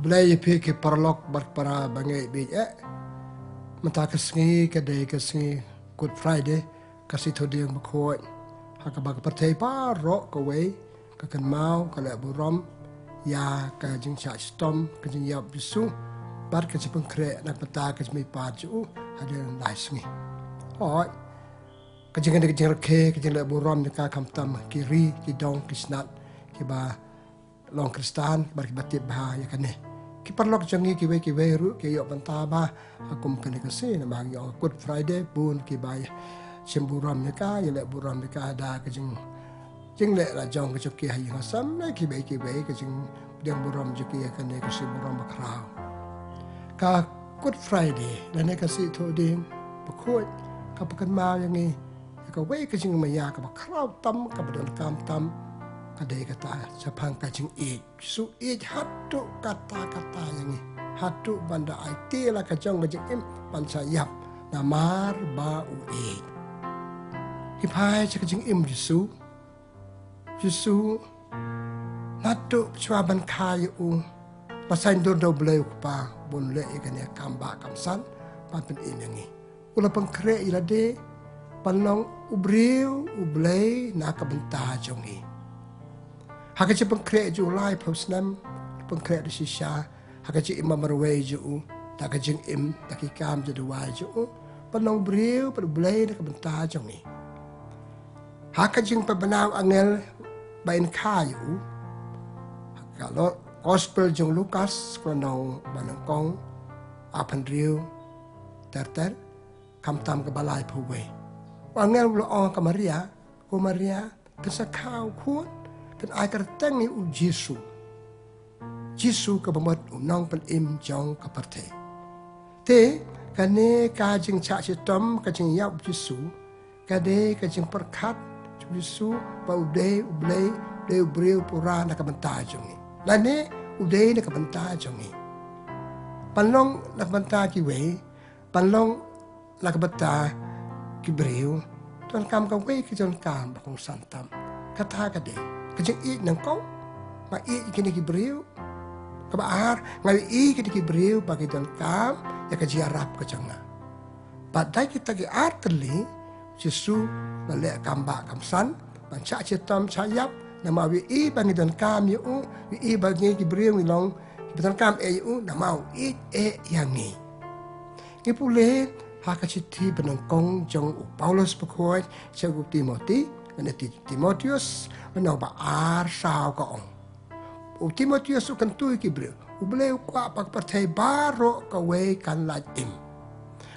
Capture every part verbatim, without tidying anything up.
Blei ïa phi ki paralok bad para bangeit bad eh. Mynta ka sngi ka dei ka sngi Good Friday, ka sngi Thohdieng Bakhuid, ha kaba ka pyrthei baroh kawei ka kynmaw, ka leh burom ïa ka jingshah shitom, ka jingïap Jisu bad ka jingpynkhreh na ka bynta ka jingmihpat jong u hadien lai sngi. Hooid, ka jing, ka jingrakhe, ka jingleh burom ïa ka, khamtam ki ri, ki dong, ki snat kiba long Khristan bad kiba tip bha ïa kane. Ki paralok jong ngi kiwei kiwei ruh ki ïoh bynta bha ha kum kane ka sngi, namar ngi ong Good Friday, bun kiba ïa shim burom ïa ka, ïaleh burom ïa ka da ka jing, jingleh la jong ka jong ki ha ïing ha sem, ne kiwei kiwei ka jingpdiang burom jong ki ïa kane ka sngi burom bakhraw. Ka Good Friday lane ka sngi Thohdieng Bakhuid ka pynkynmaw ïa ngi ïa kawei ka jingmaïa kaba khraw tam, kaba donkam tam, ka dei kata shaphang ka jingïeit. Jisu ïeit haduh katta katta ïa ngi, haduh ban da aiti la ka jong ka jingim ban shah ïap, namar ba u ïeit. Ngi phai sha ka jingim Jisu. Jisu, naduh shuwa ban kha ïa u, la saiñdur da U Blei U Kpa ba un leh ïa kane ka kam bah kam san ban pynim ïa ngi. U la pynkhreh ïa lade ban long u briew U Blei na ka bynta jong ngi. Ha ka jingpynkhreh jong u laiphew snem, pynkhreh da shisha, ha ka jingim ba marwei jong u, da ka jingim, da ki kam jingduwai jong u, ban long briew bad U Blei na ka bynta jong ngi. Ha ka jingpynbna u angel ba in kha ïa u, ha ka lo-, Gospel jong u Lukas, ka lynnong ba nyngkong, arphew hynriew ter ter, khamtam kaba laiphew wei. U angel u la ong ha ka Maria, ko Maria, phin sa kha u khun, phin ai kyrteng ïa u Jisu. Jisu kaba mut u nongpynim jong ka pyrthei. Te, kane ka jingshah shitom, ka jingïap Jisu, ka dei ka jingpyrkhat jong Jisu ba u dei U Blei, u dei u briew pura na ka bynta jong ngi. Lane u dei na ka bynta jong ngi. Ban long na ka bynta kiwei, ban long na ka bynta ki briew, donkam kawei ka jingdonkam ba kongsan tam. Kata ka dei ka jingïeit nyngkong, nga ïeit ïa kine ki briew. Kaba ar, nga ïohi ïa kine ki briew ba ki donkam ïa ka jingïarap ka jong nga. Bad da kita ki ar tylli, Jisu u la leh kam bah kam san ban shah shitom shah ïap, namar u ïohi ba ngi donkam ïa u, u ïohi ba ngi ki briew ngi long kiba donkam eh ïa u, namar u ïeit eh ïa ngi. Ngi pule ha ka shithi ba nyngkong jong u Paulus Bakhuid sha u Timothy, lane Ti-, Timotheus, lynnong ba ar, saw, ka ong: U Timotheus u kyntu ïa ki briew, U Blei u kwah ba ka pyrthei baroh kawei kan lait im.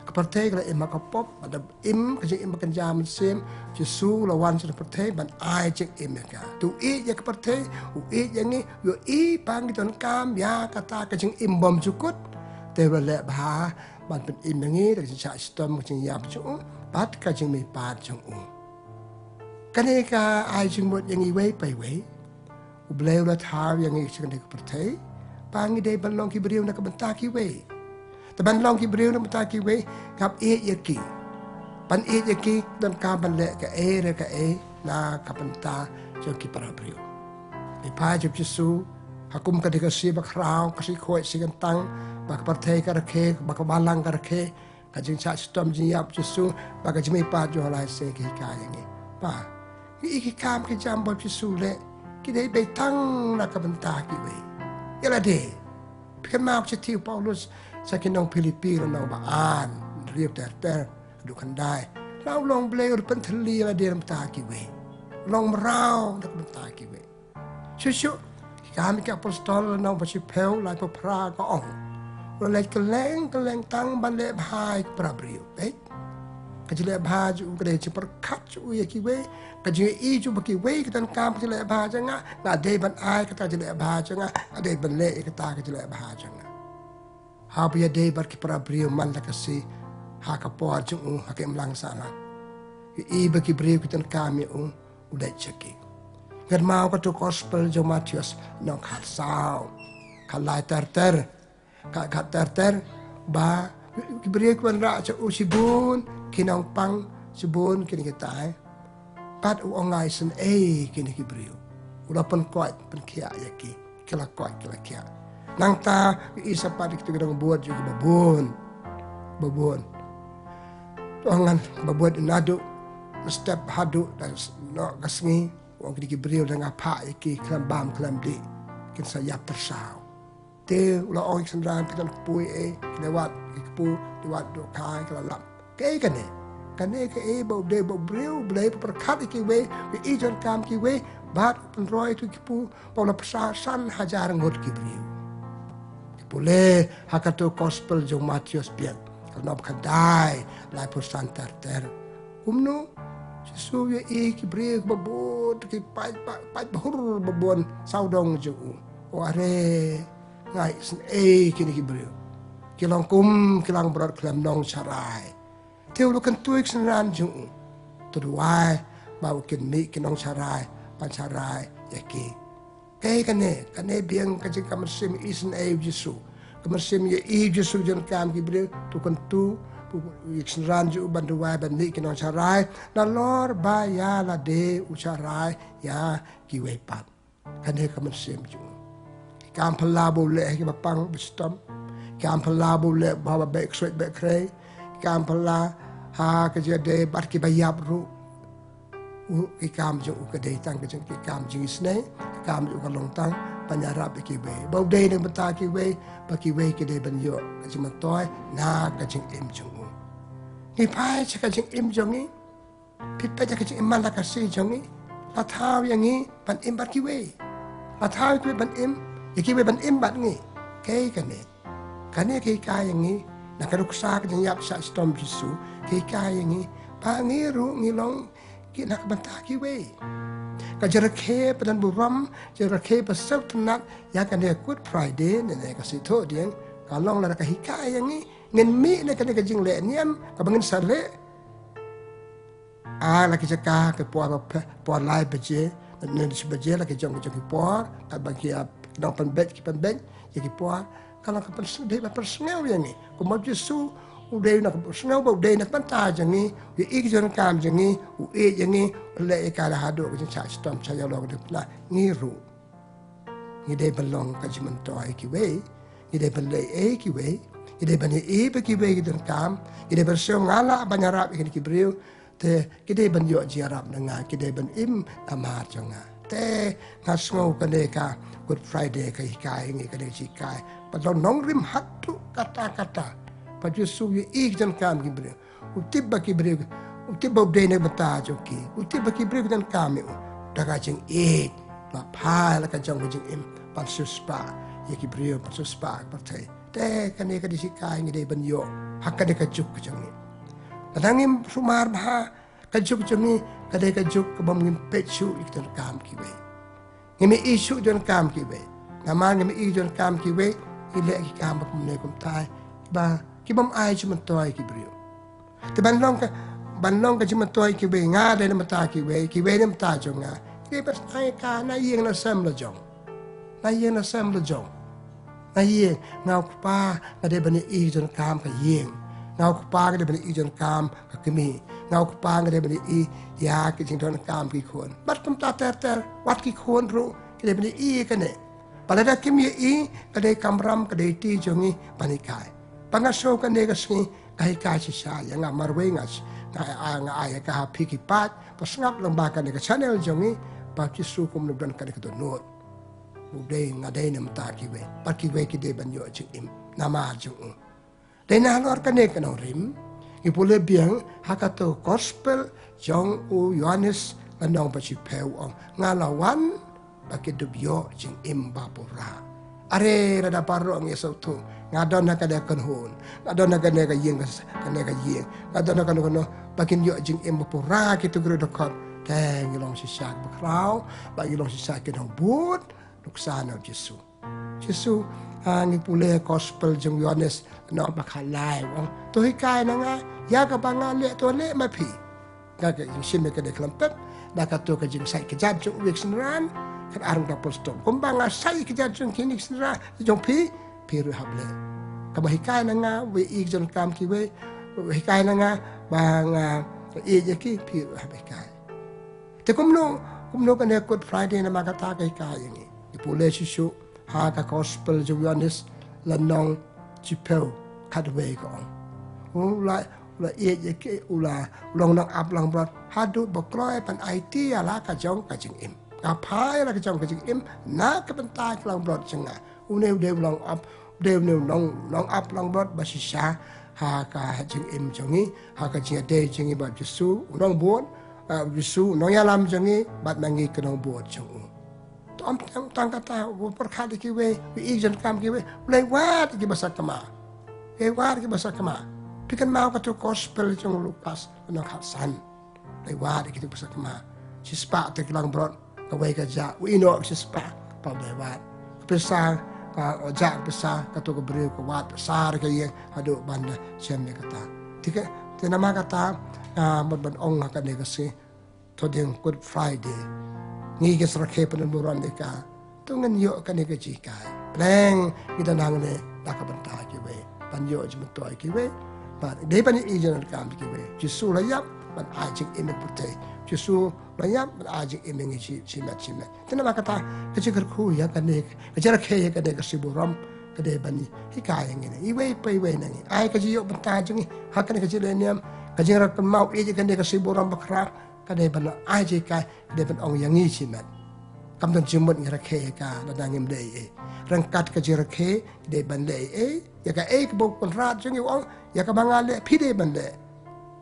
Ka pyrthei ka la im ha ka pop, bad da im ka jingim ba kynja mynsiem, Jisu u la wan sha ka pyrthei ban ai jingim ïa ka. Te u ïeit ïa ka pyrthei, u ïeit ïa ngi, u ïohi ba ngi donkam ïa kata ka jingim bymjukut. Te u la leh bha ban pynim ïa ngi da ka jingshah shitom, ka jingïap jong u bad ka jingmihpat jong u. Kane ka ai jingmut ïa ngi iwei pa iwei. U Blei u la thaw ïa ngi sha kane ka pyrthei ba ngi dei ban long ki briew na ka bynta kiwei. Te ban long ki briew na ka bynta kiwei, ngap ïeit ïa ki. Ban ïeit ïa ki, donkam ban leh kaei re kaei na ka bynta jong ki para briew. Ngi phai jong u Jisu ha kum kane ka sngi bakhraw, ka sngi khuid sngi kyntang, ba ka pyrthei ka rakhe, ba ka balang ka rakhe, ka jingshah shitom jingïap Jisu, ba ka jingmihpat jong u ha lai sngi ka hikai ïa ngi ba ngi ïohi ki kam ki jam ba u Jisu u leh, ki dei beit tang na ka bynta kiwei. Ïa lade, phi kynmaw ka shithi u Paulus sha ki nong Philippi, lynnong ba ar, hynriew ter ter haduh khyndai. La u long Blei u la pynthylli ïa lade na ka bynta kiwei. U long mraw na ka bynta kiwei. Shuh shuh, ki Kam ki Apostol, lynnong ba shiphew, laiphew phra, ka ong: U la leit kylleng kylleng tang ban leh bha ïa ki para briew. Peit, ka jingleh bha jong u ka dei jingpyrkhat jong u ïa kiwei, ka jingïohi jong u ba kiwei ki donkam ka jingleh bha jong nga, nga dei ban ai kata ka jingleh bha jong nga, nga dei ban leh ïa kata ka jingleh bha jong nga. Haba ïadei bad ki para briew man la ka sngi, ha ka por jong u, ha ka imlang sahlang, ïohi ba ki briew ki donkam ïa u, u leit sha ki. Ngan mut ïa kato ka Gospel jong u Mathaios, lynnong khatsaw, khatlai ter ter, khat, khat ter ter, ba ki briew ki wanrah sha u shibun ki nongpang, shibun kine kitai. Bad u ong: Nga isynei ïa kine ki briew. U la pynkoit pynkhiah ïa ki, ki la koit ki la khiah. Nangta, i sa pat ki tu ki dang bud ju ki babun. Babun. Tu ngan babun naduh, step haduh, dan s-, no ka sngi, ong ki briew dang ap ha ki khlem bam khlem dih. Kin sa ïap pyrsaw. Te u la ong ïa ki synran phi don kpu eh, ki la wad ki kpu, ki wad dohkha, ki la lap. Kaei kane? Kane kaei ba u dei ba u briew, u Blei u pyrkhat ïa kiwei, ïa i jon kam kiwei, bad u pynroi ïa ki kpu, ba u la pynsan san hajar ngut ki briew. Ki pule ha kato gospel jong Mathaios biang, ka lynnong khyndai, laiphew san ter ter. Kumno? Jisu ïa i ki briew ba bun, ki paid, paid, paid bahur ba bun, sawdong jong u. U ong are, nga isynei ïa kine ki briew. Ki long kum ki langbrot khlem nongsharai. Te u la kyntu ïa ki synran jong u. To duwai ba u kin mih ki nongsharai, ban sharai ïa ki. Kaei kane, kane biang ka jing ka mynsiem isynei u Jisu. Ka mynsiem ïa i u Jisu jon kam ki briew, to kyntu, u, ïa ki synran jong u ban duwai ban mih ki nongsharai, nalor ba ïa lade u sharai ïa kiwei pat. Kane ka mynsiem jong u. Ki kam phylla ba u leh ha kiba pang ba shitom. Ki kam phylla ba u leh ba, ba beh ksuid beh khrei. Ki kam phylla ha ka jingïadei bad kiba ïap ruh. U, ki kam jong u ka dei tang ka jing, ki kam jingisynei, ki kam jong u ka long tang ban ïarap ïa kiwei. Ba u dei na ka bynta kiwei, ba kiwei ki dei ban ïoh ka jingmyntoi na ka jingim jong u. Ngi phai sha ka jingim jong ngi. Phi peit ïa ka jingim man la ka sngi jong ngi. La thaw ïa ngi ban im bad kiwei. La thaw ïa kiwei ban im, ïa kiwei ban im bad ngi. Kaei kane? Kane ka hikai ïa ngi na ka nuksa ka jingïap shah shitom Jisu, ka hikai ïa ngi ba ngi ruh ngi long ki na ka bynta kiwei. Ka jingrakhe ba don burom, jingrakhe ba sngewtynnat ïa kane Good Friday ne, ne ka Sngi Thohdieng, ka long lada ka hikai ïa ngi, ngin mih na kane ka jingleh niam kaba ngin sa leh. Ah, la ki jaka ka por, por lai baje, ne shi baje la ki jong, ki jong ki por, ka ba ki ap, nong pynbeit, ki pynbeit ïa ki por, ka la ka pynsngew, dei ba pynsngew ïa ngi. Kumba Jisu u dei na ka pynsngew ba u dei na ka bynta jong ngi, u ïeit ïa ki jon kam jong ngi, u ïeit ïa ngi, u leh ïa ka la haduh ka jingshah shitom shah ïalong ka dei na ngi ruh. Ngi dei ban long ka jingmyntoi kiwei, ngi dei ban leh ei kiwei, ngi dei ban ïa i ba kiwei ki donkam, ngi dei ban sngewsih nga lah ban ïarap ïa kine ki briew, te ki dei ban ïoh jingïarap na nga, ki dei ban im namar jong nga. Te nga sngew kane ka Good Friday ka hikai ngi kane ka hikai. Ba long nongrim haduh katta katta. Ba Jisu ïa i ki donkam ki briew. U tip ba ki briew, u tip ba u dei na ka bynta jong ki. U tip ba ki briew ki donkam ïa u. Da ka jingïeit, la phai la ka jong ka jingim, ban siewspah ïa ki briew, ban siewspah ïa ka pyrthei. Te kane ka dei ka hikai ngi dei ban ïoh ha kane ka juk ka jong ngi. Lada ngim sumar bha ka juk jong ngi, ka dei ka juk kaba ngim peit shuh ïa ki donkam kiwei. Ngim ïohi shuh ïa ki donkam kiwei. Namar ngim ïohi ïa ki donkam kiwei, ngi leh ki kam ba kumne kumtai, ba ki bym ai jingmyntoi ïa ki briew. Te ban long ka, ban long ka jingmyntoi ïa kiwei, nga dei na ka bynta kiwei, kiwei na ka bynta jong nga. Kiwei ba ai ka na ïing na sem la jong. Na ïing na sem la jong. Na ïing, nga u kpa nga dei ban ïohi ïa ki donkam ka ïing. Nga u kpa nga dei ban ïohi ïa ki donkam ka kmie. Nga u kpa nga dei ban ïohi ïa ki jingdonkam ki khun. Bad kumta ter ter, wat ki khun ruh ki dei ban ïohi ïa kane. Ba lada kim ïohi, ka dei kamram, ka dei ti jong ngi ban hikai. Ba nga sngew kane ka sngi ka hikai shisha ïa nga marwei nga sh-, nga, nga, nga ai ïa ka ha phi ki paid ba sngap lyngba kane ka channel jong ngi, ba Jisu kumno don kane ka dohnud. U dei, nga dei na ka bynta kiwei, bad kiwei ki dei ban ïoh jingim namar jong u. Dei na halor kane ka nongrim, ngi pule biang ha kato gospel jong u Ïoannis, lynnong ba shiphew, u ong, nga la wan ba kin dup ïoh jingim ba pura. Are, lada baroh ngi sngewthuh, nga don ha kane ka kynhun, nga don ha kane ka ïing, kane ka ïing, nga don ha kano kano, ba kin ïoh jingim ba pura, kito ki riewdkhot. Te ngi long shisha ki bakhraw, ba ngi long shisha ki nongbud nuksa na u Jisu. Jisu, ah, ngi pule gospel jong u Ïoannis, lynnong ba khatlai, u ong, to hikai na nga ïa kaba nga leh, to leh ma phi. Nga ka jingshim ïa kane ka lympep, na kato ka jingshait kjat jong uwei u synran, ka ar nga pul stom. Kumba nga shait kjat jong kine ki synran jong phi, phi ruh hap leh. Kaba hikai na nga, u ïeit ïa ki donkam kiwei, hikai na nga ba nga ïeit ïa ki, phi ruh hap hikai. Te kumno, kumno kane Good Friday namar kata ka hikai ïa ngi. Ngi pule shuh shuh Ha ka gospel jong u Ïoannis lynnong shiphew khatwei ka ong, u la, u la ïeit ïa ki, u la long nongap langbrot haduh ba kloi ban aiti ïa la ka jong ka jingim. Nga phai ïa la ka jong ka jingim na ka bynta ka langbrot jong nga. Une u dei u nongap, u dei une u nong, nongap langbrot ba shisha ha ka jingim jong ngi, ha ka jingïadei jong ngi bad u Jisu u nongbud, eh, u Jisu u nongïalam jong ngi bad ma ngi ki nongbud jong u. To ym tang, tang kata, u pyrkhat ïa kiwei, u ïeit jingkam kiwei, u leit wad ïa ki ba sakma. U leit wad ïa ki ba sakma. Phi kynmaw kato ka gospel jong u Lukas lynnong khatsan. U leit wad ïa kito ba sakma. Shispah te ki langbrot, kawei ka jah, u ïehnoh shispah, pat u leit wad. Ka pisa, ka jah ka pisa, kato ka briew ka wad, sar ka ïing, haduh ban da shem ïa kata. Te ka, te namar kata, ah, ban, ban ong ha kane ka sngi, to ding Good Friday. Ngi ki rakhe pynburom ïa ka. To ngin ïoh kane ka jinghikai. Pleng ngi da nang ne da ka bynta kiwei. Ban ïoh jingmyntoi kiwei. Bad dei ban ïoh jingkam kiwei. Jisu la ïap ban ai jingim ïa pyrthei. Jisu la ïap ban ai jingim ïa ngi shi, shimet shimet. Te namar kata ka jingkyrkhu ïa kane, ka jingrakhe ïa kane ka sngi burom. Ka dei ban hikai ïa ngi ne iwei pa iwei na ngi. Ai ka jingïoh bynta jong ngi ha kane ka jingïaleh niam. Ka jingrakhe kynmaw ïa kane ka sngi burom bakhraw. Ka dei ban ai jinghikai, ka dei ban ong ïa ngi shimet. Kam don jingmut ngi rakhe ïa ka lada ngim leh ei ei. Ryngkat ka jingrakhe, ka dei ban leh ei ei. Ïa kaei kaba u Kynrad jong ngi u ong, ïa kaba nga leh phi dei ban leh.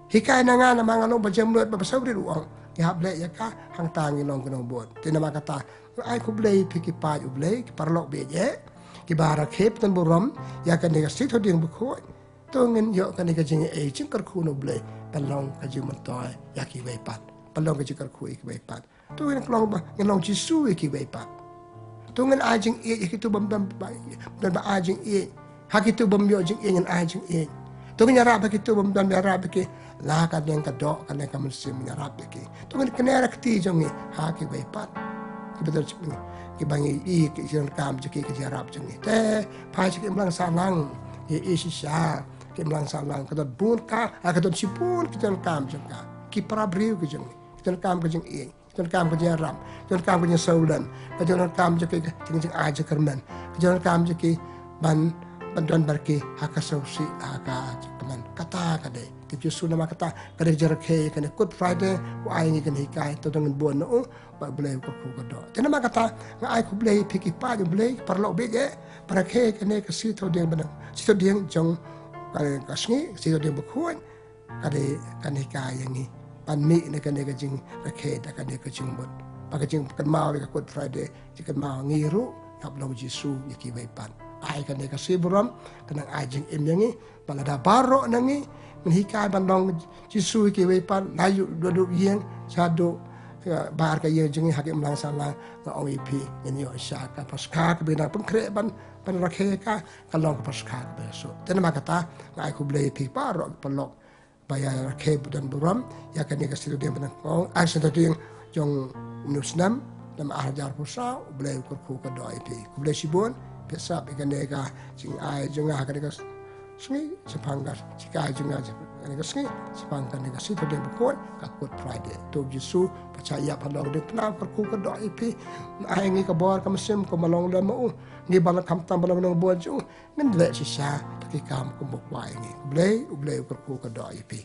Hikai na nga namar nga long ba jemnud ba ba sawrit u ong. Ngi hap leh ïa ka hangta ngi long ki nongbud. Te namar kata, ai khublei phi ki paid U Blei, ki paralok baieit. Kiba rakhe pynburom ïa kane ka Sngi Thohdieng Bakhuid. To ngin ïoh kane ka jingïeit, jingkyrkhu na U Blei ban long ka jingmyntoi ïa kiwei pat. Ban long ka jingkyrkhu ïa kiwei pat. To ngin long ba, ngin long Jisu ïa kiwei pat. To ngin ai jingïeit ïa kito bym don ba, bym don ba ai jingïeit. Ha kito bym ïoh jingïeit ngin ai jingïeit. To ngin ïarap ïa kito bym don ba ïarap ïa ki. La ka liang ka doh, ka liang ka mynsiem ïarap ïa ki. To ngin kner ïa ka kti jong ngi ha kiwei pat. Kiba don, kiba ngi i ki jingkam jong ki, ki jingïarap jong ngi. Te phai sha ki imlang sahlang, ïa i shisha ki imlang sahlang, ka don bun ka, ha, ka don shibun ki jingkam jong ka. Ki para briew ki jong ngi, ki jingkam ki jong i, ki jingkam ki jingïarap, ki jingkam ki jingsawlem, ki jingkam jong ki, ki jingai jingkyrmen, ki jingkam jong ki ban, ban don bad ki ha ka sawsih, ha ka jingkyrmen. Kata ka dei. Te Jisu namar kata ka dei jingrakhe kane Good Friday, u ai ngi kane hikai, to dang bun na u, ba U Blei u kyrkhu ka doh. Te namar kata nga ai khublei phi ki paid U Blei, paralok baieit, ba rakhe kane ka Sngi Thohdieng Bakhuid, Sngi Thohdieng jong ka, ka sngi, Sngi Thohdieng Bakhuid, ka dei kane ka ïa ngi. Ban mih na kane ka jingrakhe da kane ka jingmut. Ba ka jingkynmaw ïa ka Good Friday, jingkynmaw ngi ruh, hap long Jisu ïa kiwei pat. Ai kane ka sngi burom, ka nang ai jingim ïa ngi, ba lada baroh na ngi, ngin hikai ban long Jisu ïa kiwei pat, naduh, naduh ïing, shaduh, eh, bar ka ïing jong ngi ha ki imlang sahlang, nga ong ïa phi, ngin ïoh sha ka Paskha kaba nang pynkhreh ban, ban rakhe ka, ka long ka Paskha kaba suk. Te namar kata, nga ai khublei ïa phi baroh paralok. Ba ïa rakhe bad don burom ïa kane ka Sngi Thohdieng ba nang ong, ai Sngi Thohdieng jong une u snem, namar ar hajar arphew saw, U Blei u kyrkhu ka doh ïa phi. Khublei shibun, phi sngap ïa kane ka jingai jong nga ha kane ka sngi, shaphang ka jinghikai jong nga ha kane ka sngi, shaphang kane ka Sngi Thohdieng Bakhuid, ka Good Friday. To Jisu, ba shah ïap halor ka diengphna, kyrkhu ka doh ïa phi. Ai ngi ka bor ka mynsiem, kumba long lem ma u. Ngi ba la khamtam ba long nongbud jong u. Ngin leh shisha, da ki kam kumba u kwah ïa ngi. Khublei, U Blei u kyrkhu ka doh ïa phi.